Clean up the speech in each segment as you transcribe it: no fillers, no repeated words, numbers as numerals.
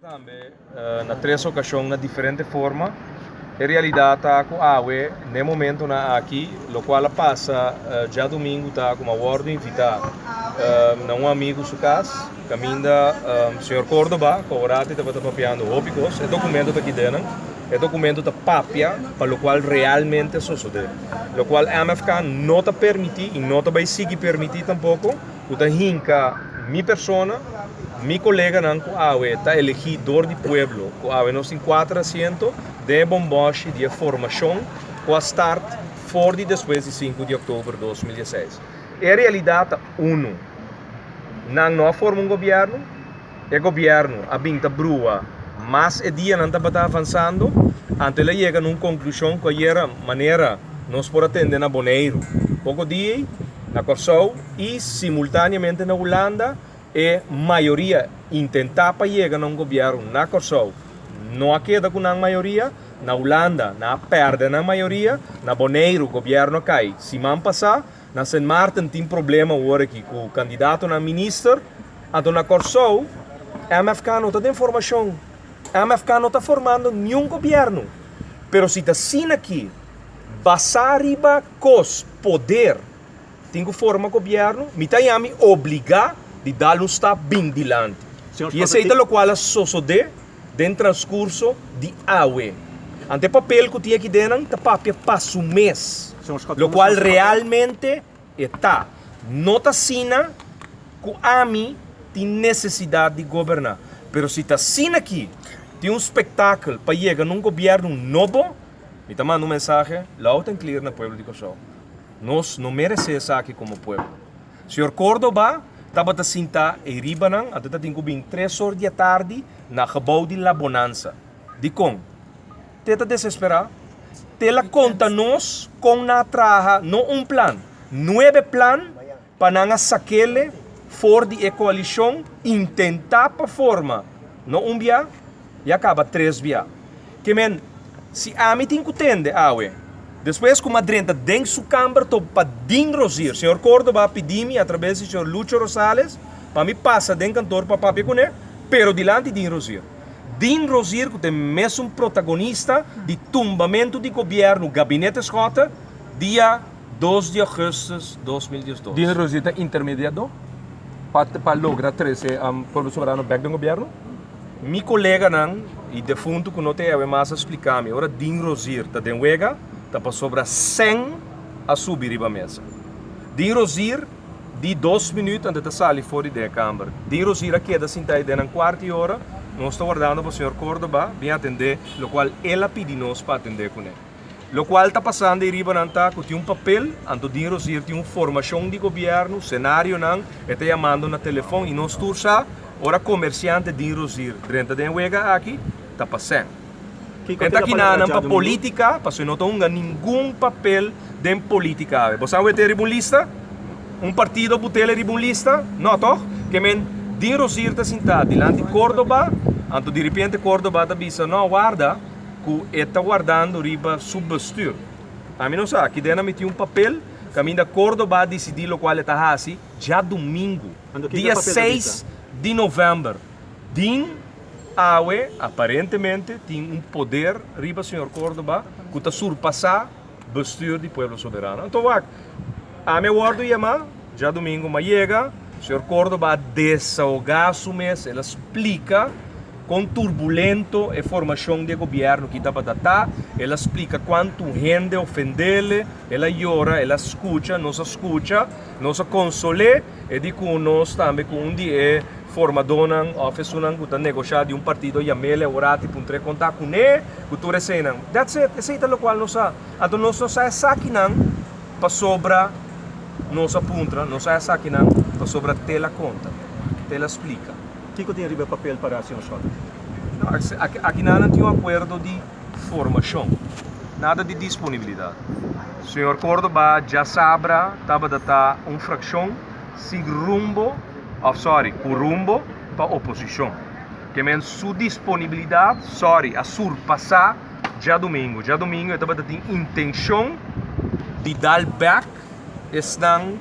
Tambe na tres okashon na diferente forma. E realidat ta ku awe n'e momentonan aki lokual a pasa djadumingu ta ku mi a wòrdu invitá na un amigu su kas kaminda señor Cordoba ku aworati tabata papiando hopi kos. E dokumento ta kidenan. E dokumento ta papia pa lokual realmente a sosodé. Lokual MFK no ta permití i no ta bai sigui permití tampoko. Ku ta hinka mi persona, mi koleganan ku awe ta elegí dor di pueblo, ku awe nos tin kuater asiento den e bombòshi di e formashon ku a start for di despues di sinku di òktober 2016. E realidat ta unu, nan no a forma un gobièrnu, e gobièrnu a bin ta brua mas e dianan tabata avansando, anto el a yega na un konklushon ku ayera manera nos por a tende na Boneiru poko dia ei, na Kòrsou i simultaneamente na Hulanda e mayoria intentá pa yega na un gobièrnu na Kòrsou no a keda ku nan mayoria, na Hulanda nan a pèrdè nan mayoria, na Boneiru gobièrnu a kai siman pasá. Na Sint Maarten tin problema awor aki ku kandidatonan minister, anto na Kòrsou MFK no ta den formashon. MFK no ta formando niun gobièrnu. Pero si ta asina aki, basá riba kos poder tin ku forma gobièrnu, mi ta yami obligá di dal un stap bin dilanti. I esei ta lokual a sosodé. Den transcurso di awe. Ante e papel cu tin aki dennan ta papia pa su mes, locual realmente e ta. No ta asina cu ami tin necesidad di goberna, pero si ta asina aki tin un spectakel pa yega na un gobierno nobo, mi ta manda un mensahe loud and clear na pueblo di Corsou, nos no merece esaki como pueblo. Señor Cordoba tabata sintá ei riba nan, anto ta tin ku bin tres or di atardi na gebou di La Bonanza. Dikon? Te ta desesperá. Te la konta nos kon nan a traha no un plan, nuebe plan pa nan a sak'ele for di e koalishon intentá pa forma no un bia, ya kaba tres bia. Ke men, si ami tin ku tende awe, despues ku m'a drenta den su kamber to pa Dean Rozier, señor Cordoba a pidi mi atrabes di señor Lucho Rosales pa mi pasa den kantor pa papia kuné, pero dilanti Dean Rozier. Dean Rozier ku ta e mesun protagonista di tumbamentu di gobièrnu Gabinete Schotte dia 2 di augustus 2012. Dean Rozier ta intermediadó pa pa logra trese Pueblo Soberano bèk den gobièrnu? Mi koleganan i defuntu ku no ta ewe mas a splika mi, ora Dean Rozier ta den wega, ta pasobra sèn a subi riba mesa. Dean Rozier di dos minüt antes ta sali for di den e kamber. Dean Rozier a keda sinta ei den nan kuart i ora, nos ta wardando pa señor Cordoba bin atendé lokual el a pidi nos pa atendé kuné. Lokual ta pasando ei riba nan ta ku tin un papel, anto Dean Rozier tin un formashon di gobièrnu, senarionan, e ta yamando na telefòn i nos tur sa ora komersiante Dean Rozier drenta den e wega aki, ta pa sèn. E ta kinanan pa politika, pasobra e no ta hunga ningun papel den politika awe. Bo sa wete riba un lista? Un partido butele riba un lista? No, tòg? Ke men Dean Rozier ta sintá dilanti Cordoba, anto diripiente Cordoba ta bisa, No, warda. Ku e ta wardando riba su bestuur. Ami no sa, kidena mi tin un papel kaminda Cordoba a disidí lokual e ta hasi djadumingu, dia seis di novèmber. Din awe aparentemente tin un poder riba señor Cordoba ku ta surpasá bestuur di Pueblo Soberano. Anto wak, ami a wòrdu yamá djadumingu, m'a yega, señor Cordoba a desahogá su mes, el a splika kon turbulento e formashon di e gobièrnu ki tabata ta, el a splika kuantu hende ofendele, el a yora, el a skucha, nos a skucha, nos a konsol'é, e di ku nos tambe ku un di e formadónan òf esunnan ku ta negoshá di un partido yam'el e orati puntr'é kon ta kuné, ku tur eseinan. That's it, esei ta lokual nos sa. Anto nos no sa esakinan pasobra nos a puntra, nos sa esakinan pasobra tel a konta, tel a splika. Kiko tin riba e papel para, señor Schotte? No, akinan nan tin un akuerdo di formashon, nada di disponibilidat. Señor Cordoba djasabra tabata ta un frakshon sin rumbo, òf sòri, ku rumbo pa oposishon. Ke men su disponibilidat, sòri, a surpasá djadumingu. Djadumingu e tabata tin intenshon di dal bèk esnan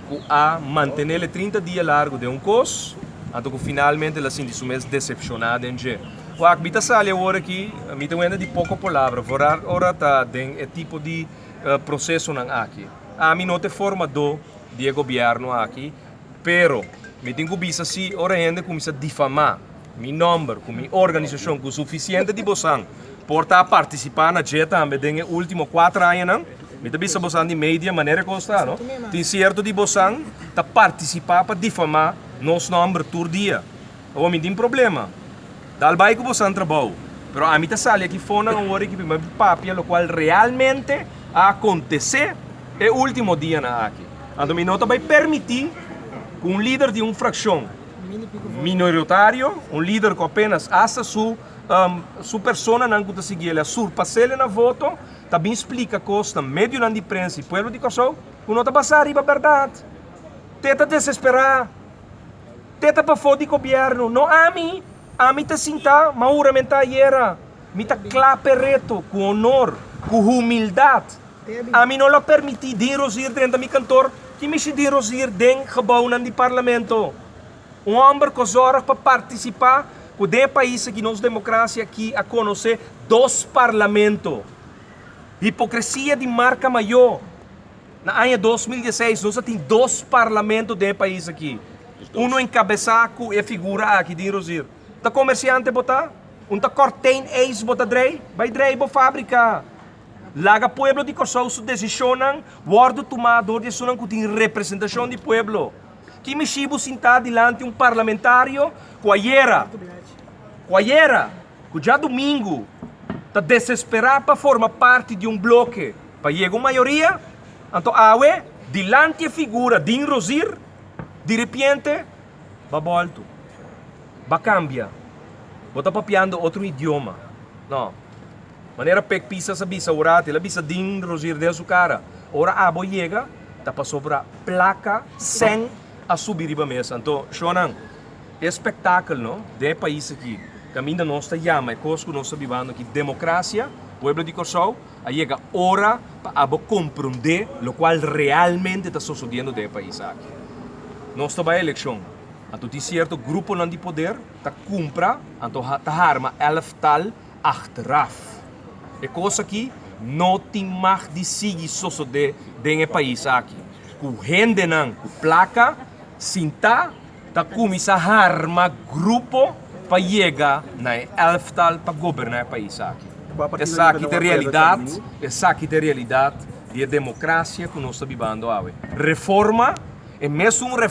ku a mantenel e 30 dia largu den un kos. Anto ku finalmente el a sinti su mes desepshoná den dje. Wak, mi ta sali awor aki, mi ta un hende di poko palabra, vooral ora ta den e tipo di prosesonan aki. Ami no ta e formadó di e gobièrnu aki, pero mi tin ku bisa si ora hende kuminsá difamá mi nòmber ku mi organisashon ku sufisiente di bosan por ta partisipá na dje tambe den e último kuater añanan, mi ta bisa bosan di media manera e kos ta, no? Tin sierto di bosan ta partisipá pa difamá nos nòmber tur dia. Awor mi tin problema. Dal bai ku bosan trabou. Pero ami ta sali aki fonan awor aki pa mi papia lokual realmente a akontesé e último dianan aki. Anto mi no ta bai permití ku un lider di un frakshon minoritario, un lider ku apenas asta su su personanan ku ta sigui el a surpas'el na voto, ta bin splika kos na medionan di prensa i pueblo di Kòrsou ku no ta basá riba bèrdat. Te ta desesperá. Te ta pafó di gobièrnu, no ami. Ami ta sintá, m'a huramentá ayera. Mi ta kla p'e reto, ku honor, ku humildat. Ami no lo permití Dean Rozier drenta mi kantor. Ki mishi Dean Rozier den gebounan di parlamento? Un hòmber ku a zòrg pa partisipá ku den e pais aki nos demokrasia aki a konosé dos parlamento. Hipokresia di marka mayó. Na aña 2016 nos a tin dos parlamento den e pais aki. Uno enkabesá ku e figura aki, Dean Rozier. Ta komersiante bo ta? Un ta kòrtein eis bo ta drei? Bai drei bo fábrika. Laga pueblo di Kòrsou su desishonnan wòrdu tumá dor di esunnan ku tin representashon di pueblo. Ki mishi bo sintá dilanti un parlamentario ku ayera, ku ayera, ku djadumingu ta desesperá pa forma parti di un bloke pa yega un mayoria, anto awe dilanti e figura Dean Rozier, diripiente ba bòltu, ba kambia, bo ta papiando otro idioma. No. Manera Pek Pisas a bisa un rato, el a bisa Dean Rozier den su kara, ora abo yega ta pasobra plaka, sèn a subi riba mesa. Anto, shownan, e spektakel no den e pais aki, kaminda nos ta yama e kos ku nos ta bibando aki demokrasia, pueblo di Kòrsou, A yega ora pa abo komprondé lokual realmente ta sosodiendo den e pais aki. Nos ta bai elekshon, anto tin sierto gruponan di poder ta kumpra anto ta harma elftal achteraf. E kos aki no tin mag di sigui sosodé den e pais aki, ku hendenan ku plaka sintá ta kuminsá harma grupo pa yega na e elftal pa goberná e pais aki. Esaki ta e realidat, esaki ta e realidat di e demokrasia ku nos ta bibando awe. Reforma, e mesun reforma.